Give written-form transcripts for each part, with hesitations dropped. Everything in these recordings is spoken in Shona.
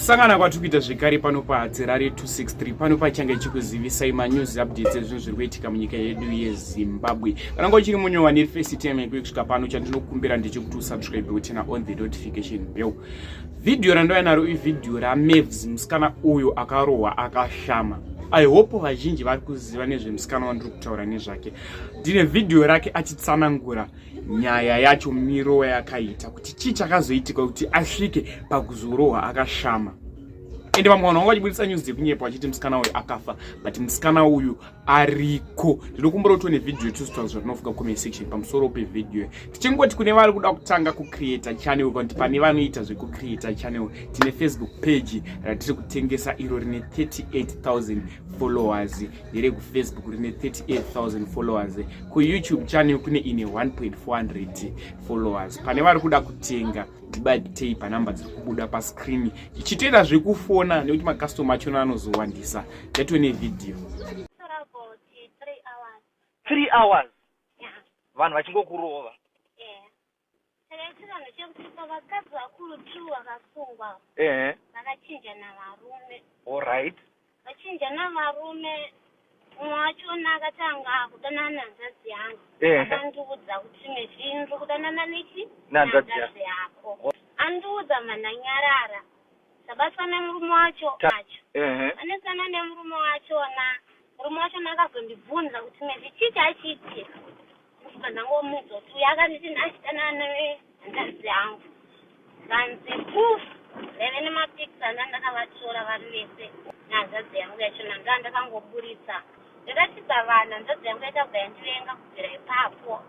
Kusangana kwatiri kuita zvekare pano paHatirare 263 pano pachange ichikuzivisai manews updates ezvinhu zviri kuitika munyika yedu yeZimbabwe. Kana ngo chiri munyowa niri first time yako kusvika pano, chandinokumbira ndechekuti usubscribe uturn on the notification bell. Video randouya naro ivhidhiyo raMavs, musikana uyo akarohwa akashama. I hope vazhinji vari kuziva nezvemusikana wandiri kutaura nezvake. Ndine vhidhiyo rake achitsanangura nyaya yacho, miro yakaita kuti chii chakazoitika kuti asvike pakuzorohwa akashama. Ende vamwe vanhu vanga vachibudisa news dzekunyepa vachiti musikana uyu akafa, but musikana uyu ariko. Ndinokumbira kuti one vhidhiyo tusitaura zvatinofuka comment section pamusoro pevhidhiyo. Tichingoti kune vari kuda kutanga kucreata channel, kana kuti pane vanoita zvekucreata channel, tine Facebook page ratiri kutengesa iro rine 38,000 followers. NderekuFacebook, rine 38,000 followers. KuYouTube channel kune ine 1.400 followers. Pane vari kuda kutenga, ndibatei panhamba dziri kubuda pascreen. Tichitoita zvekufona nekuti macustomer achona anozowandisa. Ndatone vhidhiyo. Tora about 3 hours. 3 hours? Yeah. Vanhu vachingokurova? Yeah. Chakaitika ndechekuti pavakadzi vakuru two vakasungwa, vakachinjana varume. Vachinjana varume, mumwe wachona akatanga kudanana nehanzvadzi yangu. Akandiudza kuti, "Mezvi, ndiri kudanana nechi Nehanzvadzi nehanzvadzi yako." Andiudza, mandanyarara, zvabatwa nemurume wacho acho. Anesana nemurume wachona. Murume wachona akazondibvunza kuti, "Mezvi, chii chachiitika?" Ndobva ndangomuudza kuti uyu akanditi ndachidanana nehanzvadzi yangu. Kanzi proof ndaive nemapics anda ndakavatora vari vese nehanzvadzi yangu yachona, ndo andakangoburitsa ndiratidza vanhu. Hanzvadzi yangu yakabva yandivenga kubvira ipapo.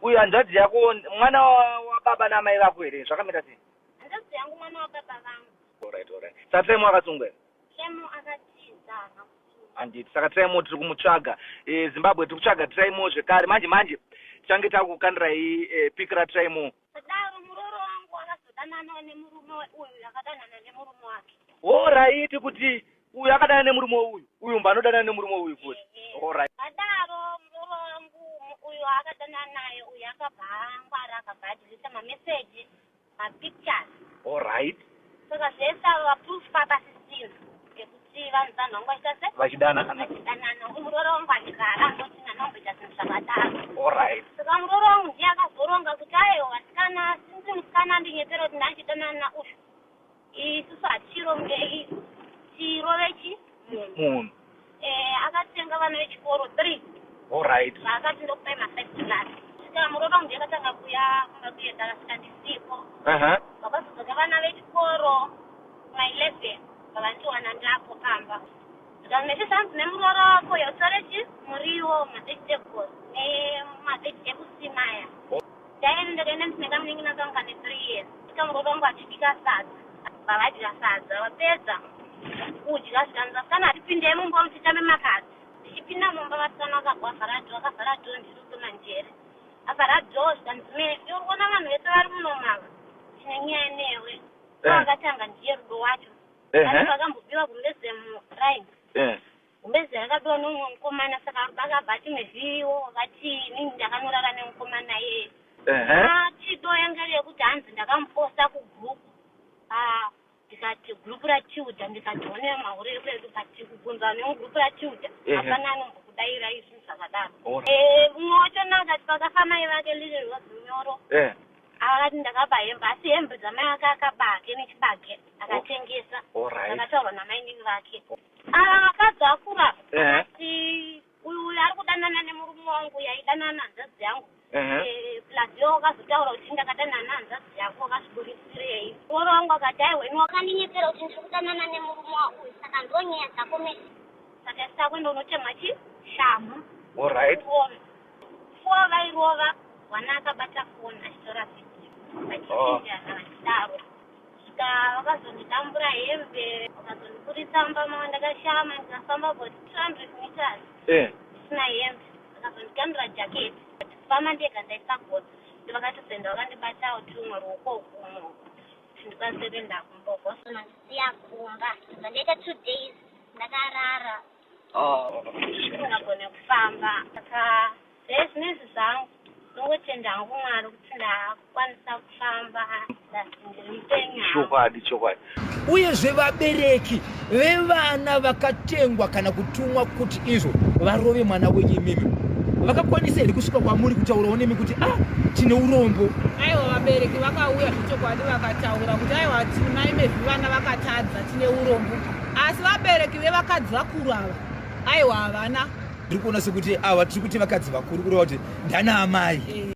Uyu hanzvadzi yako mwana wababa namai vako here? Zvakamira sei? Hanzvadzi yangu mwana wababa vangu. Alright. Saka Traimo akasungwa here? Traimo akatiza, haana kusungwa. Handiti saka Traimo tiri kumutsvaga. Zimbabwe, tiri kutsvaga Traimo zvekare. Manje manje tichange takukandirai pic raTraimo. Kudaro muroro wangu akazodananawo nemurume uyu akadanana nemurume wake. Alright, kuti uyu akadanana nemurume uyu, uyu mba anodanana nemurume uyu futi. Alright. Vadaro muroro wangu uyu akadanana naye uyu akabva angwara, akabva adeleta mameseji, mapictures. Saka zvese ava proof papasisina ekuti vanhu vangu vachiita se Vachidanana. Vachidanana. Muroro wangu achigara angoti nanomboita zvinhu zvakadaro. Saka muroro wangu ndiye akazoronga kuti, "Aiwa vasikana, sinzi musikana andinyepera kuti ndanchidanana nauyu, isusu hatichirongei, tirove chi munhu." Munhu. Akatenga vana vechikoro three. Vaakati, "Ndokupai ma$5." Svika muroro wangu ndiye akatanga kuya kumba kuenda, akasvika ndisipo. Vakazodzoka vana vechikoro ma11, vavandiwana ndapo pamba. Zvikanzi, "Zvanzi nemuroro wako, yotore chi muriwo, mavegetables nemaveg ekusima aya." Ndaenda, ndakaenda ndine kamunin'ina kangu kane 3 years. Svika muroro wangu achibika sadza, vavadya sadza, vapedza kudya, zvikanzi, "Vasikana, hatipindei mumba muchitambe makadzi." Ndichipinda mumba, vasikana vakabva vavhara door. Akavhara door, ndiri manjere, avhara door. Zvikanzi, "Me, uri kuona vanhu vese vari munomava, tine nyaya newe." Akatanga ndiye rudo wacho. Vanhu vakambobiwa gumbeze muraini. Gumbeze rakabiwa neumwe mukomana. Saka akabva ati, "Mezviwo," vati, "Inini ndakanorara nemukomana iyeye." Chido yanga iri yekuti hanzi ndakamuposta kugroup. Ndikati group raTilda, ndikati one mahure ekwedu, but kubvunza nemugroup raTilda, hapana anombokudaira izvinhu zvakadaro. Mumwe wachona akati pakafa mai vake, Lily Rose Munyoro, akati ndakaba hembe, asi hembe dzamai vake akabake nechibage akatengesa. Akataurwa namainini vake. Ava vakadzi akura, akati uyu uyu ari kudanana nemurume wangu, yaidanana nahanzvadzi yangu. Plus iwe wakazotaura kuti ndakadanana nahanzvadzi yako, wakazviburisirei? Muroro wangu akati, "Aiwa, ini wakandinyepera kuti ndiri kudanana nemurume wauyu, saka ndonyaya dzako mesi." Saka sakuenda unotemwa chi shamhu. Four vairova wana akabata foni achitora vhidhiyo, vachichinjana vachidaro. Svika vakazondidambura hembe, vakazondiburitsa mumba mavo ndakashama. Ndikafamba about 200 meters ndisina hembe. Vakazondikandira jaketi. Kufamba ndega ndaisagona. Ndovakatozoenda vakandibatawo tumwe ruoko kumwe kuti ndikwanise kuenda kumba. Vazonondisiya kumba, ndobva ndaita 2 days ndakarara, ndisingagone kufamba. Saka zvezvinezvi zvangu. Ndongotenda hangu Mwari kuti ndakukwanisa kufamba ndiri mupenyu. Chokwadi, chokwadi. Uyezve vabereki vevana vakatengwa kana kutumwa kuti izvo varove mwana wenyu imimi vakakwanisa here kusvika kwamuri kutaurawo nemi kuti ah tine urombo? Aiwa, vabereki vakauya zvechokwadi vakataura kuti aiwa mai mevhi vana vakatadza, tine urombo. Asi vabereki vevakadzi vakuru ava aiwa havana. Ndiri kuona sekuti ava tiri kuti vakadzi vakuru, kureva kuti ndana amai.